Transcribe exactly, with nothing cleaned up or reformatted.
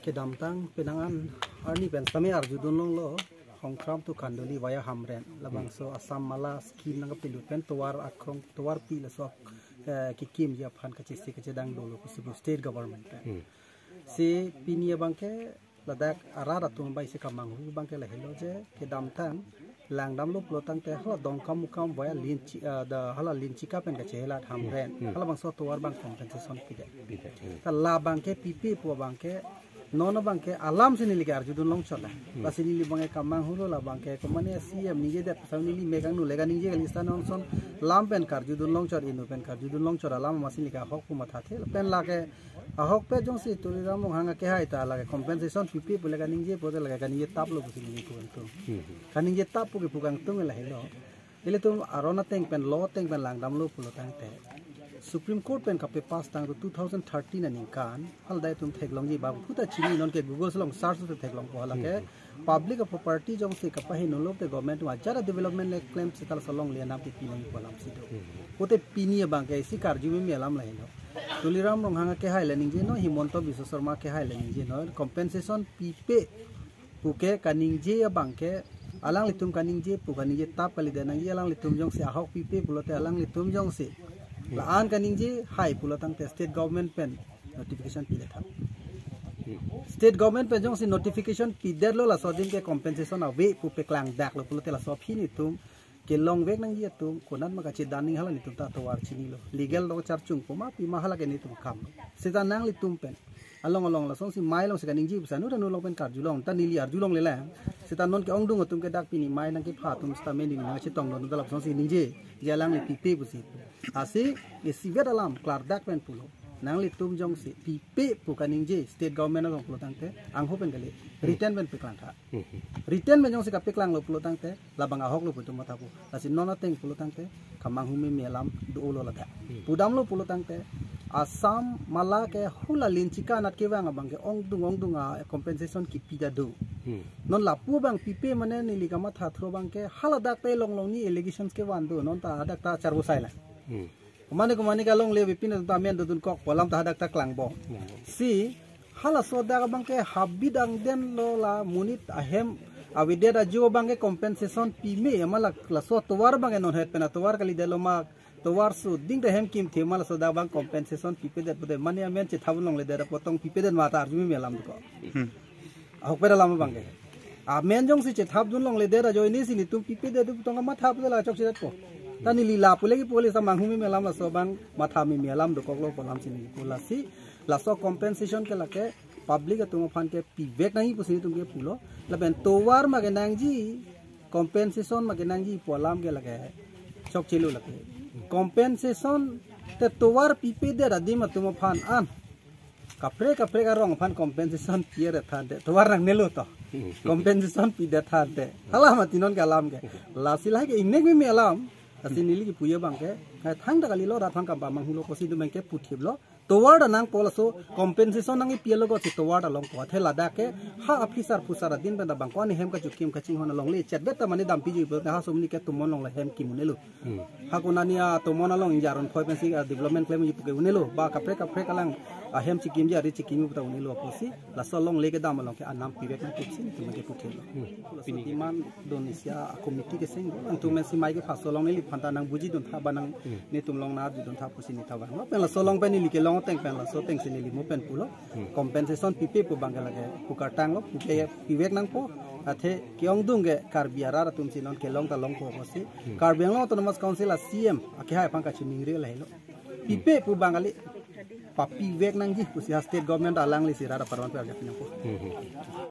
Kedamtang penang an arni pen sitame arjudun longlo, Hongkram to Khanduli via Hamren. Labangso Assam Mala scheme nangkapelut pen tovar akrong, tovar pi laso, eh, kekimji aphan kachisi kachedang dolo pusi pu state government pen. Hmm. Si pini abangke ladak arat atum bai si kemanghu abangke lahelo je kedamtang langdamlo pulo tangte hala Dongkamukam via Linchi, eh, da hala Linchika pen kachehelat Hamren. Hmm. Halabangso tovar abang compensation pidet. Pidet. Hmm. Ta labangke pipe pu abangke non abangke alam si neli ke arjudun longchot la. Hmm. Lasi neli abangke kemanghulo labangke komatne C M ningjedet pasal neli mek angno le kaningje kali, sita non ason alam pen karjudun longchot, inut pen karjudun longchot alam amatsi neli ke ahok pu mathathe. Pen lake ahokpet jongsi Tuliram Ronghang akehai ta lake compensation pipe pu le kaningje pote lake kaningje taplo pusi neli pu kangtung. Hmm. Kaningje tap pu kepu kangtung lahelo. Ilitum aron ateng pen law ateng pen langdamlo pulo tangte Supreme Court pen kapepass tang ru two thousand thirteen aningkan, hadak itum theklongji ba phuta chini, nonke Google along search te theklongpo, halake public property jongsi kapahingno lote government atum ajat development le claim sita laso longle anam pipi nangji pu alam si do. Hmm. Pote pini abangke isi karju meme alam lahelo. Tuliram Ronghang akehai le ningjenon, Himanta Biswa Sarma akehai le ningjenon, compensation pipe puke kaningje abangke alanglitum kaningje pu kaningje tap kalidet nangji, alanglitum jongsi ahok pipe pulote alanglitum jongsi la-an kaningje hai pulo tangte state government pen notification pidet tha. State government pen jongsi notification pidetlo laso adim ke compensation ave pu paklangdaklo pulote laso aphi nelitum kelongvek nangji atum konat ma kachedan nangji hala nelitum ta tovar chinilo. Legal lo charchung poma pima hala ke nelitum kam. Sita nanglitum pen along along lasonsi mei alongsi kaningje pusi anu anu along pen karjulong, ta neli arjulongle la. Sita nonke ongdung atum ke dak pini mei nangkepha atum sita meni nangchetongdun ta lasonsi ningje, je alangle pipe pusi. Lasi isivet alam klardak pen pulo. Nanglitum jongsi pipe pu kaningje state government along pulo tangte angho pen kali, written pen paklang tha. Hmm. Written pen jongsi kapaklanglo pulo tangte labang ahoklo pu itum mathapo. Lasi non ateng pulo tangte kemanghu meme alam dolo ladak. Hmm. Pudamlo pulo tangte Assam Mala ke hula Linchika anat kevang abangke ongdung ongdung a compensation kipi ta do. Hmm. Non lapu abang pipe mane neli kamatha thro abangke haladak te longlong ni allegations kevan do, non ta hadak ta charbo sai la. Hmm. Komatne komatne kalongle bipin ta amen dodun kok pu alam ta hadak ta klangpo. Hmm. Si halaso dak abangke habit angdeng lo, la monit ahem avedet ajo abangke compensation pime, ma la laso tovar abangke non het pen atovar kalidetlo ma, tovar suding ta hem kimthe ma laso dak abang compensation pipedet pote mane amen chethap longledet apotong pipedet ma ta arju meme alam ko. Hmm. Ahokpet alam abangke. Amen jongsi chethapdun longledet ajoine si nelitum pipedet pu tong matha pu la chokchedetpo. Ta neli lapu le kipu le sa manghu meme alam laso abang matha meme alam dokoklo pu alam si neli pu. Lasi laso compensation ke lake public atum aphan ke pivek nangji pusi nelitum ke pulo. Lapen tovar ma kenangji, compensation ma kenangji pu alam ke lake chokchelo lake. Compensation te tovar pipedet adim atum aphan an kaprek kaprek arong aphan compensation pidet tha ante, tovar nangnelo to. Hmm. Compensation pidet tha ante. Hala mati nonke alam ke. Lasi lahai ke ingnek meme alam. Lasi neli kipu abangke, hai thangta kalilo, rat aphan kapa manghulo pusi itum ke puthiplo. Tovar ta nangpo laso compensation nangkipi alogot si tovar ta longpo. Athe ladak ke ha aphisar phusar adin pen ta bang ko-an hem kachikim kachinghon alongle chetvet ta mane dampi jui pu ha somni ke tomon along la hem kim un-elo. Hmm. Ha konani atomon along injaron phoi pensi a development klem ji puke un-elo. Ba kaprek kaprek alang ahem chikimji ari chikim ta un-elo pusi laso alongle kedam along ke anam pivek nangkok si nelitum ke puthelo. Hmm. Laso demand dun isi a committee keseng do. Nangtum men si mei kephaso along neliphan ta nangbujidun tha ba nang, hmm, netum along nangjudun tha pusi neli ta vanglo. Pen laso along pen neli kelong ateng pen laso ateng si neli mo pen pulo. Hmm. Compensation pipe pu abangke lake pu kartanglo, puke pivek nangpo, athe ke-ongdung ke Karbi arat atum si non kelong ta longpo pusi. Hmm. Karbi Anglong Autonomous Council a C M akehai aphan kachiningri lahelo. Pipe pu abang kali papivek nangji pusi ha state government alangli si rat aphan pi arjap nangpo. Hmm, hmm.